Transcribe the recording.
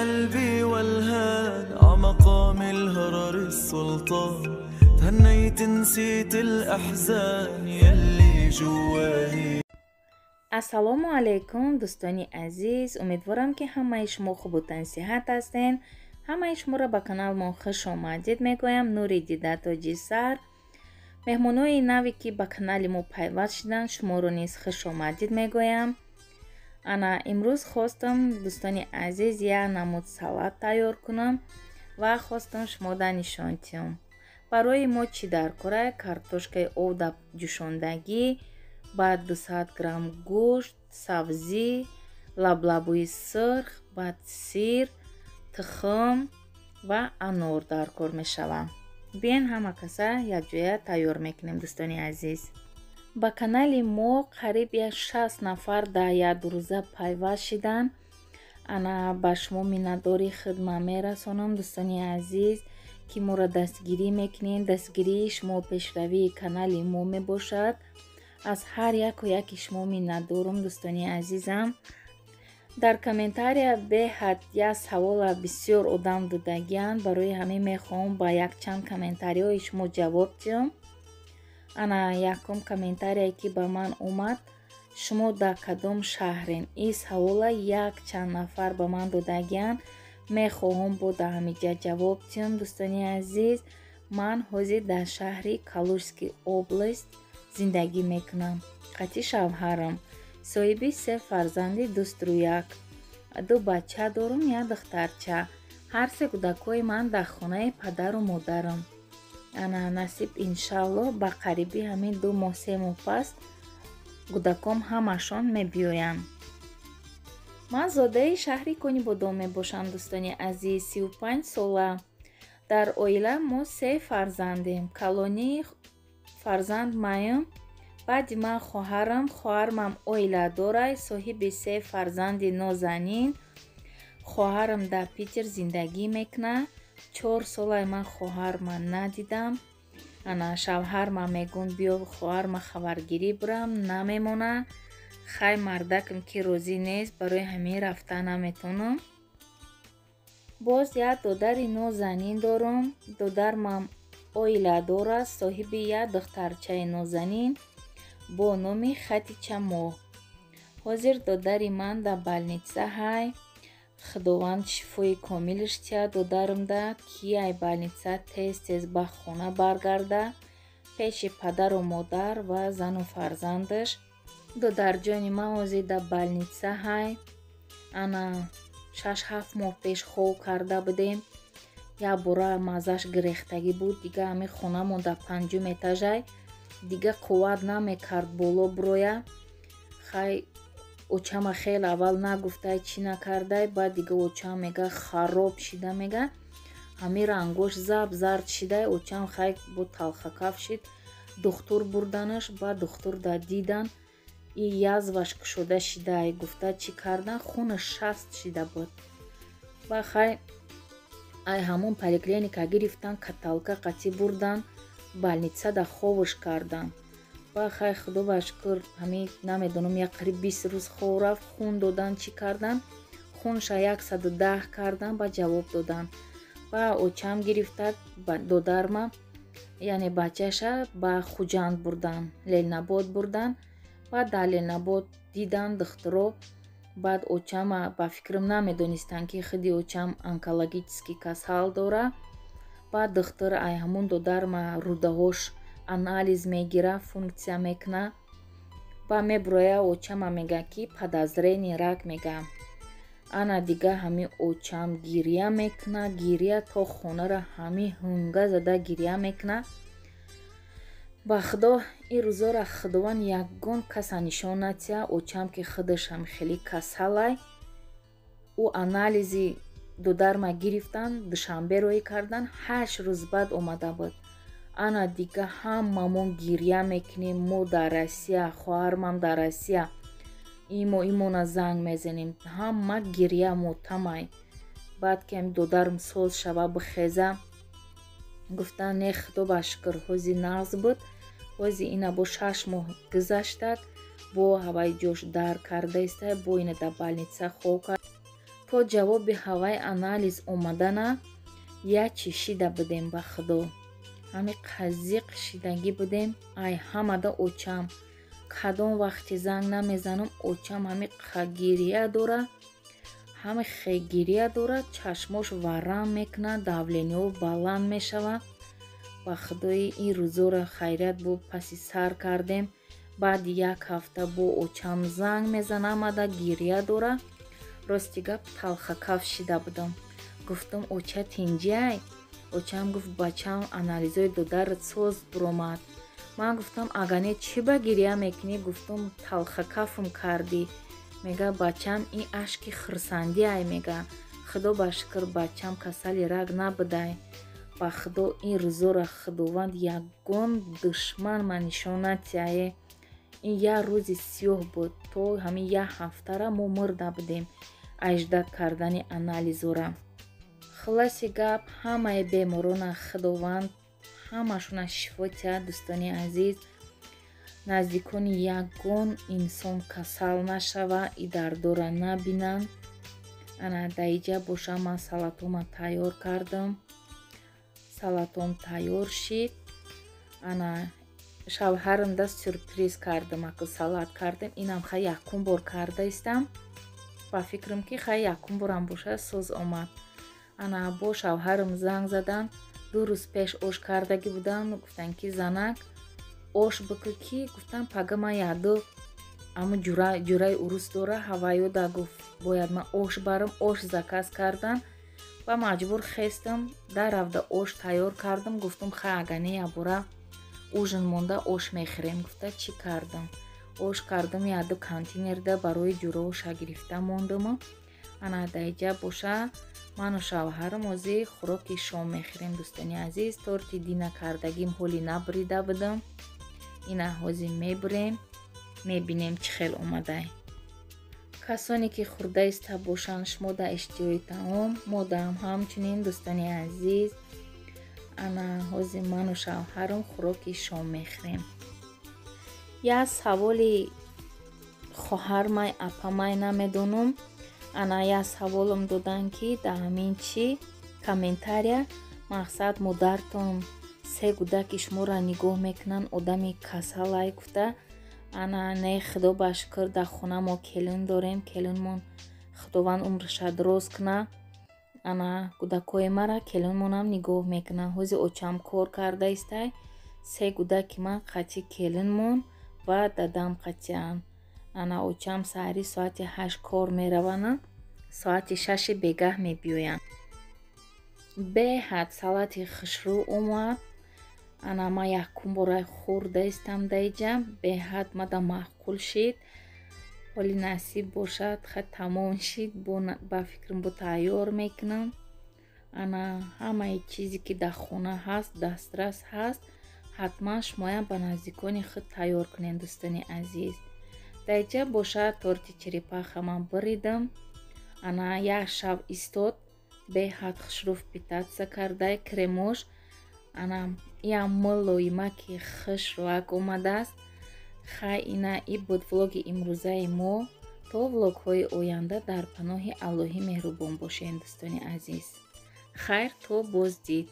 قلبي والهان عمقام الهرر السلطان تهنيت نسيت الأحزان يلي جواهي. Ассалому алайкум, дӯстони азиз. Умедворам, ки ҳамаи шумо хубу тансиҳат ҳастен. Ҳамаи шуморо ба каналмон хуш омадед мегӯям. Нури дида, тоҷи сар. Меҳмонои наве, ки ба канали мо пайваст шуданд, шуморо низ хуш омадед мегӯям. Ана имрӯз хостам, дӯстони азиз, як намуд салат тайёр кунам ва хостам шумода нишон диҳам. Барои мо чӣ дар кора? Картошкаи обда ҷӯшондагӣ, баъд 200 грамм гӯшт, сабзӣ, лаблабуи сурх, баъд сир, тухм ва анор дар кор мешаванд. Биен, ҳама каса якҷоя тайёр мекунем, дӯстони азиз. Ба канали мо қариб як 60 нафар дар як рӯза пайваст шиданд. Ана ба шумо миннатдории хидмат мерасонам, дӯстони азиз, ки моро дастгирӣ мекунед. Дастгирии шумо пешравии канали мо мебошад. Аз ҳар яку яки шумо миннатдорум, дӯстони азизам. Дар комментария беҳад як савола бисёр одам додагианд. Барои ҳамин мехоҳам ба якчанд комментариҳои шумо ҷавоб диҳам. Ана якум комментарие, ки ба ман омад: «Шумо дар кадом шаҳрен?» Ин савола якчанд нафар ба ман додагианд. Мехоҳам бо дар ҳамиҷа ҷавоб диҳам, дӯстони азиз. Ман ҳозир дар шаҳри Калужский область зиндагӣ мекунам қати шавҳарам, соҳиби се фарзанди дустрӯяк. Ду бача дорум, як духтарча. Ҳар се кӯдакҳои ман дар хонаи падару модарам. Ана насиб, иншаллоҳ, ба қариби ҳамин 2 моҳ, 3 моҳ пас кӯдаком ҳамашон мебиёянд. Ман зодаи шаҳри Конибодом мебошам, дӯстони азиз, 35 сола. Дар оила мо се фарзандем. Калонии фарзанд маям, баъди ман хоҳарам. Хоҳармам оиладорай, соҳиби се фарзанди нозанин. Хоҳарам дар Питер зиндагӣ мекунад. 4 солай ман хоҳарма надидам. Ана шавҳарма мегӯм, биё, хоҳарма хабаргирӣ бурам, намемона. Хай, мардакам ки розӣ нест, барои ҳамин рафта наметавонам. Боз як додари нозанин дорум. Додармам оиладор аст, соҳиби як духтарчаи нозанин бо номи Хатича Моҳ. Ҳозир додари ман дар больница ҳай. Худованд шифои комилаш диҳад додарамда, ки ай больница тез тез ба хона баргарда, пеши падару модар ва зану фарзандаш. Додарҷони ман ҳозир дар больница ҳай. Ана 6-7 моҳ пеш хов карда будем. Як бора маззаш гирехтагӣ буд. Дига ҳамин хонамон дар панҷум этажай, дига қувват намекард боло бироя. Хай, очама хеле аввал нагуфтай, чӣ накардай. Баъд дига очам мега, хароб шида, мега, ҳамин рангош заб зард шидай. Очам хай бо талхакаф шид, духтур бурданаш. Баъд духтур да дидан, и язваш кушода шидай гуфта, чӣ кардан, хунаш 60 шида буд. Ба хай, ай ҳамон поликлиника гирифтан, каталка қатӣ бурдан, больница да ховш кардан. Ба хай, худо ба шукр, ҳамин намедонам, як қариб 20 рӯз хов рафт. Хун додан, чӣ кардан, хунша 110 кардан, ба ҷавоб додан. Ба очам гирифта додарма, яъне бачаша, ба Хуҷанд бурдан, Ленинобод бурдан. Баъд дар Ленинобод дидан духтуро. Баъд очама, ба фикрам, намедонистанд, ки худи очам онкологический касал дора. Баъд духтур ай ҳамун додарма рӯдаҳош анализ мегира, функсия мекуна. Ба мебуроя, очама мега, ки подозрение рак мега. Ана дига ҳамин очам гиря мекуна, гиря то хонара ҳамин ҳунга зада гиря мекуна. Ба худо, ин рӯзора Худованд ягон каса нишон натиҳа. Очам, ки худашам хеле касалай, ӯ анализи додарма гирифтан, Душанбе роҳӣ кардан, 8 рӯз баъд омада буд. Ана дига ҳамамон гиря мекунем. Мо дар Россия, хоҳармам дар Россия, имо имона занг мезанем, ҳама гиря мотамай. Баъд ки ами додарм соз шава, бихеза, гуфтан, не, худо ба шукр, ҳози нағз буд. Ҳози ина бо 6 моҳ гузаштак, бо ҳаваи ҷош дар карда иста, бо ина дар больница хоб кард. То ҷавоби ҳавай анализ омадана я чӣ шида будем ба худо. Ҳами қазиқ шидагӣ будем. Ай ҳамада очам. Кадом вақти занг намезанам, очам ҳами гирия дора, ҳами хегирия дора, чашмош варам мекунад, давлениҳо баланд мешавад. Ба худои ин рӯзоро хайрият бо паси сар кардем. Баъди як ҳафта бо очам занг мезанам, ҳамада гирия дора. Рости гап талхакаф шида будам. Гуфтам оча тинҷиай? Очам гуфт бачам анализои додарат соз буромад. Ман гуфтам ага не чӣ ба гирия мекунӣ? Гуфтам талхакафм кардӣ. Мега бачам ин ашки хурсандиай мега. Худо ба шукр бачам касали раг набудай. Ба худо ин рӯзоро худованд ягон душман ма нишон натиҳае. Ин як рӯзи сиёҳ буд. То ҳамин як ҳафтара мо мурда будем аждад кардани анализора. Хулоси гап ҳамаи беморона худованд ҳамашона шифо диҳад дӯстони азиз. Наздикони ягон инсон касал нашава, и дардора набинанд. Ана даиҷа боша ман салатома тайёр кардам. Салатом тайёр шид. Ана шавҳарам да сюрприз кардам, аку салат кардам. Инам хай якум бор карда истам. Ба фикрам ки хай якум борам боша соз омад. Ана бо шавҳарам занг задан. 2 рӯз пеш ош кардагӣ будам. Гуфтанд ки занак ош бикӯ ки гуфтам пага ман яду аму ҷураи урус дора ҳаваёда гуфт бояд ман ош барам. Ош заказ кардан ва маҷбур хестам даравда ош тайёр кардам. Гуфтам хай ага не ябора ужин монда ош мехӯрем гуфта чӣ кардам. Ош кардам яду контейнерда барои ҷуроша гирифта мондам. Ана даиҷа боша ману шавҳарам ҳозир хӯроки шом мехӯрем дӯстони азиз. Торти дина кардагим ҳоли набурида будам. Ина ҳозир мебурем, мебинем чӣ хел омадай. Касоне ки хӯрда иста бошанд, шумо да иштиҳои таом, мо даам ҳамчунин дӯстони азиз. Ана ҳозир ману шавҳарам хӯроки шом мехӯрем. Як саволи хоҳармай апамай намедонам. Ана як саволам додан ки дар ҳамин чӣ комментария мақсад модартон се гудаки шуморо нигоҳ мекунанд, одами касалай гуфта. Ана не худо ба шукр дар хона мо келин дорем. Келинмон худованд умрша дроз куна. Ана гудакҳои мара келинмонам нигоҳ мекунанд. Ҳозир очам кор карда истай. Се гудаки ман қатъи келинмон ва дадам қатъианд. Ана очам саҳари соати 8 кор мераванд, соати 6 бегаҳ мебиёянд. Беҳад салати хушрӯ омад. Ана ман якум бора хӯрда истам даиҷа. Беҳад мада маъқул шид. Ҳоли насиб бошад, ха тамом шид, ба фикрам бо тайёр мекунам. Ана ҳамаи чизе ки дар хона ҳаст, дастрас ҳаст, ҳатман шумоям ба наздикони худ тайёр кунед дӯстони азиз. Даиҷа бошад торти черепаха ман буридам. Ана як шаб истод, беҳад хушрӯ впитаться кардай кремош. Ана ям мулоима ки хушрӯак омадааст. Хай ина и буд влоги имрӯзаи мо. То влогҳои оянда дар паноҳи Аллоҳи меҳрубон бошед дӯстони азиз. Хайр то боздид.